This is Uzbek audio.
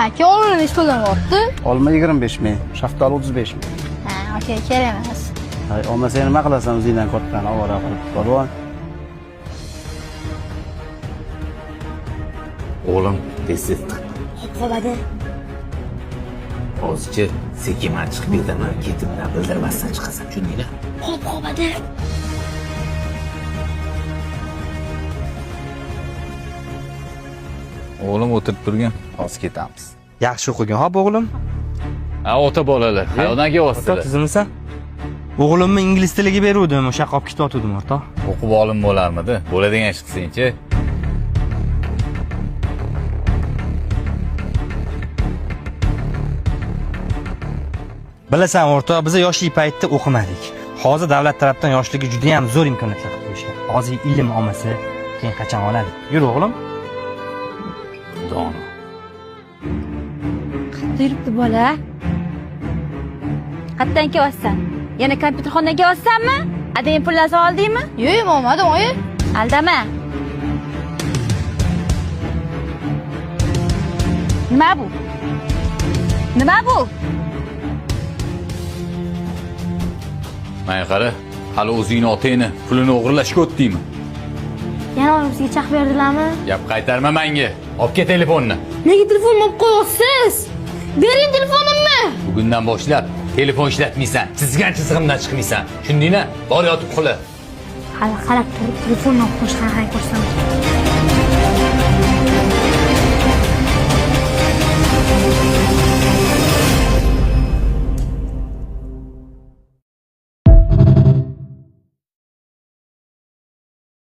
Aka, olma nechi puldan bo'lyapti? Olma 25 ming, shaftoli 35 ming. Ha, aka, kerak emas. Hay, olmasang nima qilasan o'zingdan kattani ovora qilib, polvon. O'g'lim, tez tez tiq. Hop, hop. Hozircha sekin man chiqib ketaman, ketimdan bildirmasdan chiqasan, tushundingmi? Hop, hop, hadi. O'g'lim o'tirib turgin, hozir ketamiz. Yaxshi o'qigin, hop o'g'lim. Ha, ota bolalar, qayoqdan Ota kelyapsizlar? tuzimsan. O'g'limni ingliz tiliga beruvdim, o'sha yoqqa olib ketayotgandim o'rtoq. O'qib olim bo'larmidi? Bo'ladigan ish qilsangchi. Bilasan o'rtoq, biz yoshlik paytda o'qimadik. Hozir davlat tarafdan yoshlarga juda ham zo'r imkoniyatlar qilib qo'yishgan. Hozir ilm olmasa, keyin qachon oladi? Yur o'g'lim. Dono. Qayerda yuribdi bola? Qayerdan kelyapsan? Yana kompyuterxonadan kelyapsanmi? Adang pullarni oldingmi? Yo'q, olmadim, oyi. Aldama. Nima bu? Nima bu? Menga qara, hali o'zingni otangni pulini o'g'irlashga o'tdingmi? Yana oyimizga chaq berdilarmi? Gap qaytarma menga. Olib ket telefonni. Nega telefonni olib qo'yapsiz? Bering telefonimni. Bugundan boshlab telefon ishlatmaysan. Chizgan chizig'imdan chiqmaysan. Tushundingmi? Bor yotib uxla. Hali qarab turib telefonni olib qo'yishgan ko'rsam.